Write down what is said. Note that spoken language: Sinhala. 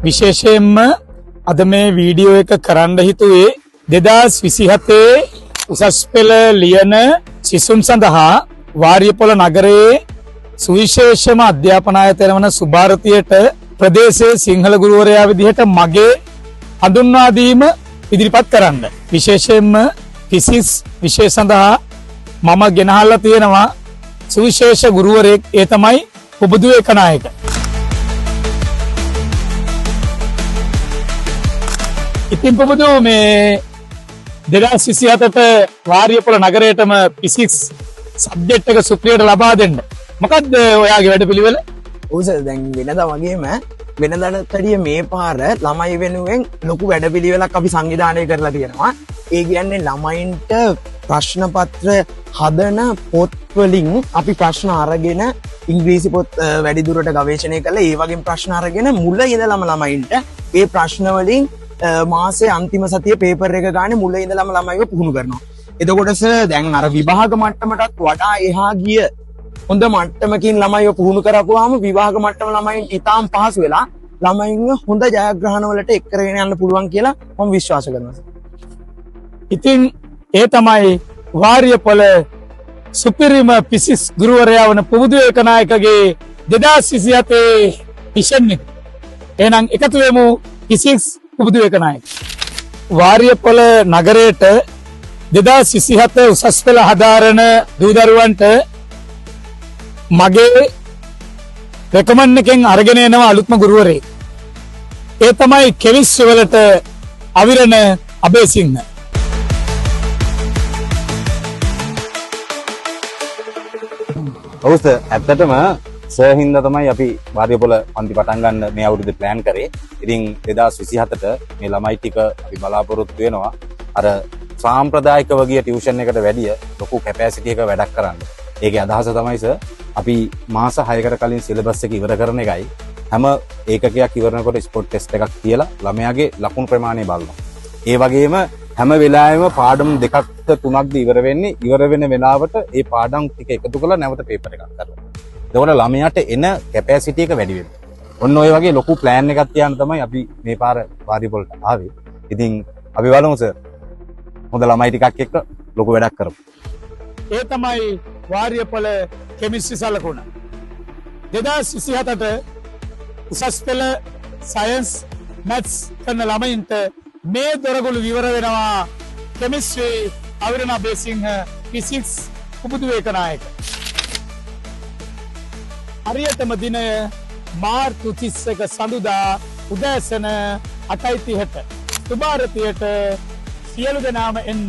විශේෂයෙන්ම අද මේ වීඩියෝ එක කරන්න හිතුවේ 2027 උසස් පෙළ ලියන සිසුන් සඳහා වාරියපොළ නගරයේ සුවිශේෂම අධ්‍යාපන ආයතන වන සුභාරතියට ප්‍රදේශයේ සිංහල ගුරුවරයා විදිහට මගේ හඳුන්වා දීම ඉදිරිපත් කරන්න. විශේෂයෙන්ම ෆිසික්ස් විෂය සඳහා මම ගෙනහල්ලා තියෙනවා සුවිශේෂ ගුරුවරයෙක්, ඒ තමයි පුබුදු ඒකනායක. ඉතින් පුබුදු මේ 2027ට වාරියපොළ නගරයටම ෆිසික්ස් සබ්ජෙක්ට් එක සුපිරියට ලබා දෙන්න. මොකද්ද ඔයාගේ වැඩපිළිවෙල? ඔව් සර්, දැන් වෙනදා වගේම වෙනදාටත් වැඩිය මේ පාර ළමයි වෙනුවෙන් ලොකු වැඩපිළිවෙලක් අපි සංවිධානය කරලා තියෙනවා. ඒ කියන්නේ ළමයින්ට ප්‍රශ්න පත්‍ර හදන පොත් වලින් අපි ප්‍රශ්න අරගෙන ඉංග්‍රීසි පොත් වැඩි දුරට ගවේෂණය කරලා ඒ වගේම ප්‍රශ්න අරගෙන මුල ඉඳලම ළමයින්ට ඒ ප්‍රශ්න වලින් මාසේ අන්තිම සතියේ පේපර් එක ගානේ මුල ඉඳලම ළමයිව පුහුණු කරනවා. එතකොට සර් දැන් අර විභාග මට්ටමටත් වඩා එහා ගිය හොඳ මට්ටමකින් ළමයිව පුහුණු කරපුවාම විභාග මට්ටම ළමයින් ඉතාම පහසු වෙලා ළමයින්ව හොඳ ජයග්‍රහණ වලට එක් කරගෙන යන්න පුළුවන් කියලා මම විශ්වාස කරනවා සර්. ඉතින් ඒ තමයි වාරියපොළ සුපිරිම ෆිසික්ස් ගුරුවරයා වන පුබුදු ඒකනායකගේ 2027 මිෂන් එක. එහෙනම් එකතු වෙමු ෆිසික්ස් පුබුදු ඒකනායක. වාරියපොළ නගරයට 2027 උසස් පෙළ හදාරන දූ දරුවන්ට මගේ රෙකමන්ඩ් එකෙන් අරගෙන එනවා අලුත්ම ගුරුවරයෙක්. ඒ තමයි කෙමිස්ට්‍රි වලට අවිරණ අබේසිංහ. ඔව් සර්, ඇත්තටම සර් හින්දා තමයි අපි වාරියපොළ පන්ති පටන් ගන්න මේ අවුරුද්දේ ප්ලෑන් කරේ. ඉතින් 2027ට මේ ළමයි ටික අපි බලාපොරොත්තු වෙනවා අර සාම්ප්‍රදායිකව ගිය ටියුෂන් එකට වැඩිය ලොකු කැපැසිටි එක වැඩක් කරන්න. ඒකේ අදහස තමයි සර් අපි මාස 6කට කලින් සිලබස් එක ඉවර කරන එකයි, හැම ඒකකයක් ඉවරනකොට ස්පොට් ටෙස්ට් එකක් තියලා ළමයාගේ ලකුණු ප්‍රමාණය බලනවා. ඒ වගේම හැම වෙලාවෙම පාඩම් දෙකක්ද තුනක්ද ඉවර වෙන්නේ, ඉවර වෙන වෙලාවට ඒ පාඩම් ටික එකතු කරලා නැවත පේපර් එකක් කරනවා. එතකොට ළමයාට එන කැපැසිටි එක වැඩි වෙනවා. ඔන්න ඔය වගේ ලොකු ප්ලෑන් එකක් තියාන තමයි අපි මේ පාර වාරියපොළට ආවේ. ඉතින් අපි බලමු සර්, හොඳ ළමයි ටිකක් එක්ක ලොකු වැඩක් කරමු. ඒ තමයි වාරියපොළ කෙමිස්ට්‍රි සලකුණ. 2027ට උසස් පෙළ සයන්ස් මැත්ස් කරන ළමයින්ට මේ දොරගුළු විවර වෙනවා. කෙමිස්ට්‍රි අවිරණ අබේසිංහ, ෆිසික්ස් පුබුදු ඒකනායක. හරියටම දිනය මාර්තු 31 සඳුදා උදෑසන 8:30ට සුභාරතියට සියලු දෙනාම එන්න.